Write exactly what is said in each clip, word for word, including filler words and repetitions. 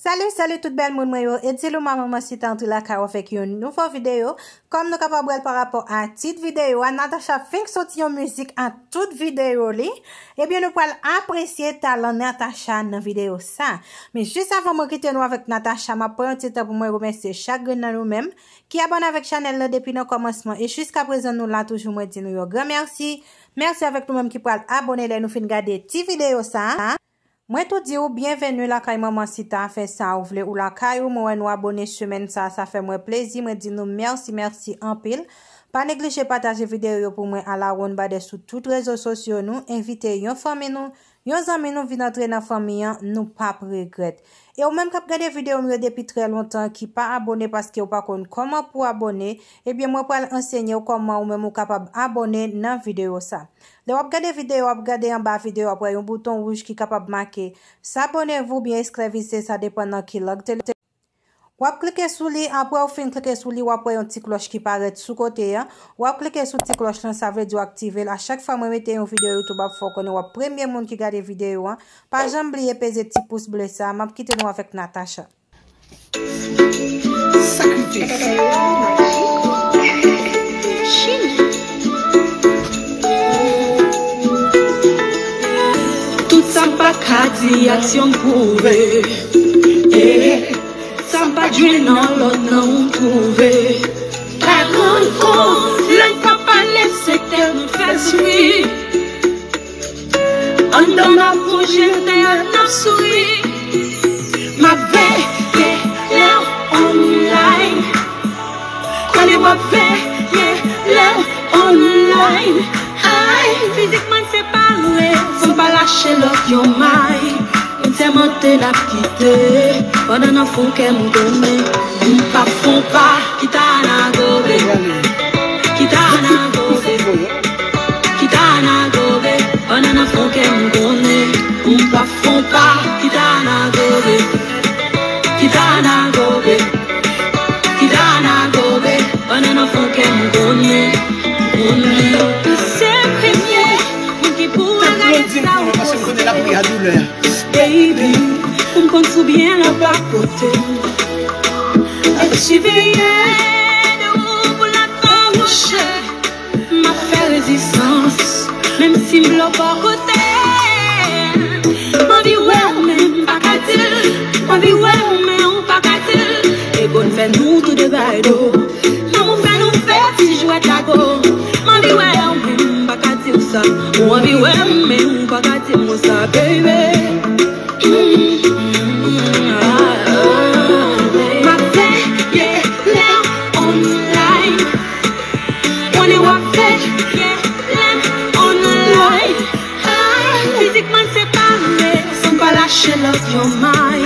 Salut, salut tout bèl moun mwen yo. Edilou Manman Sita antre lakay ou avèk yon nouvo videyo. Kòm nou kapab wè l pa rapò a tit videyo a, Natacha fenk soti yon mizik a tout videyo li. Ebyen, nou pral apresye talan Natacha nan videyo sa. Men jis avan mwen kite nou avèk Natacha, m ap pran yon ti tan pou mwen remèsye chak grenn nan nou menm ki abòne avèk chanèl la depi nan kòmansman e jiska prezan nou la toujou, mwen di nou yon gran mèsi. Mèsi avèk nou menm ki pral abòne lè nou fin gade ti videyo sa. Mwen tou di w byenveni lakay Manman Sita, fè sa ou vle, ou lakay ou, mwen wè nou abòne semèn sa, sa fè mwen plezi, mwen di nou mèsi, mèsi anpil. Pa neglije pataje videyo yo pou mwen alawonnbadè sou tout rezo sosyo nou, envite yon fanmi nou, yon zanmi nou vin antre nan fanmi an, nou p ap regrèt. E ou menm k ap gade videyo m yo depi trè lontan, ki pa abòne paske ou pa konn kòman pou abòne, ebyen mwen pral ansenye w kòman ou menm ou kapab abòne nan videyo sa. Lè w ap gade videyo, w ap gade anba videyo, w ap wè yon bouton wouj ki kapab make s'abonnez-vous oubyen esklèvise, sa depann nan ki lang te. W ap klike sou li, apre w fin klike sou li, w ap wè yon ti klòch ki parèt sou kote a. W ap klike sou ti klòch lan, sa vle di w aktive l. A chak fwa mwen mete yon videyo YouTube ap fè w konnen w ap premye moun ki gade videyo an. Pa janm bliye peze ti pous ble sa. M ap kite nou avèk Natacha. Sakrifis. Tout sa m pa ka di, aksyon m pwouve. Eh, sa m pa jwenn nan lòt nan ou m twouve. Pa grann kò, lang pa pale, se tèl nou fè soufri. Anndan m ap wonje, dèyè n ap souri. M ap veye lè w online. Konnen w ap veye lè w online. Ay, fizikman n separe, fò n pa lache lòt yon may. M tèlman te n ap kite, pandan nan fon kè m konnen m p ap fon pa. Kita na gobe, kita na gobe, kita na gobe, pandan nan fon kè m konnen m p ap fon pa. Kita na gobe, kita na gobe, kita na gobe, pandan nan fon kè m konnen, konnen. Ou se premye moun ki pou wè rèy sa ou poste. Baby, pou m konn si w byen la pa kote m. Ap siveye de ou pou l ap pa mouche. M ap fè rezistans, menm si m blo bò kote. M anvi wè w, men m pa ka di l. M anvi wè w, men ou pa ka di l. E bon fè nou toude bay do. Lanmou fè nou fè ti jwèt lago. M anvi wè w, men m pa ka di w sa. Ou anvi wè m, men ou pa ka di m sa, baby. M ap veye lè w online. Konnen w ap veye lè m online. Fizikman n separe, san pa lache lòt yon may.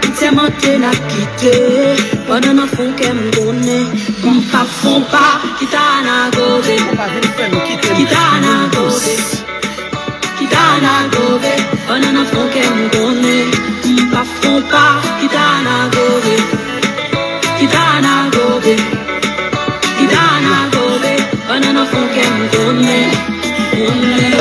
M tèlman te n ap kite, pandan nan fon kè m konnen m p ap fon pa. Kita na gobe, kita na gobe, kita na gobe, pandan nan fon kè m konnen m p ap fon pa. Kita na gobe, kita na gobe, kita na gobe, pandan nan fon kè m konnen, konnen.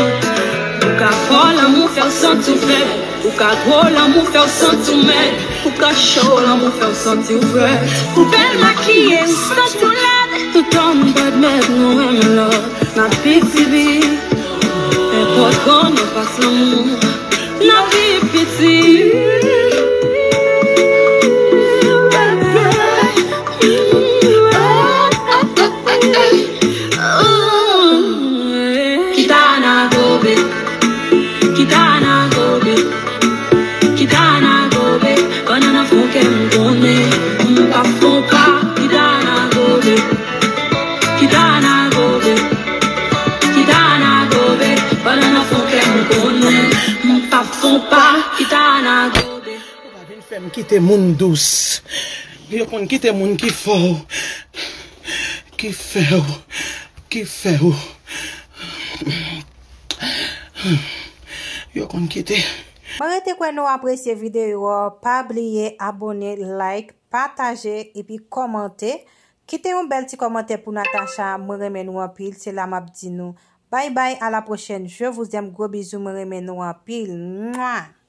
Ou ka fò, lanmou fè w santi w fèb. Ou ka gwo, lanmou fè w santi w mèg. Ou ka cho, lanmou fè w santi w frèt. Ou bèl makiye, ou santi w lèd. Tout tan n pa t mèt nou renmen lòt. N ap piti viv. Nenpòt kòman pas lanmou. N ap viv piti. Kita na gobe, kita na gobe, kita na gobe, pandan nan fon kè m konnen m p ap fon pa. Kita na gobe, kita na gobe, kita na gobe, pandan nan fon kè m konnen m p ap fon pa. Kita na gobe. Ou pa vin fè m kite moun dous. Yo konn kite moun ki fè w, ki fè w, ki fè w. Yo konn kite. Mwen rete kwè nou apresye videyo a. Pa bliye abòne, like, pataje epi kòmante. Kite yon bèl ti kòmantè pou Natacha. Mwen renmen nou anpil. Se la m ap di nou bay bay, à la prochaine. Je vous aime. Gwo bizou. Mwen renmen nou anpil. Mwa!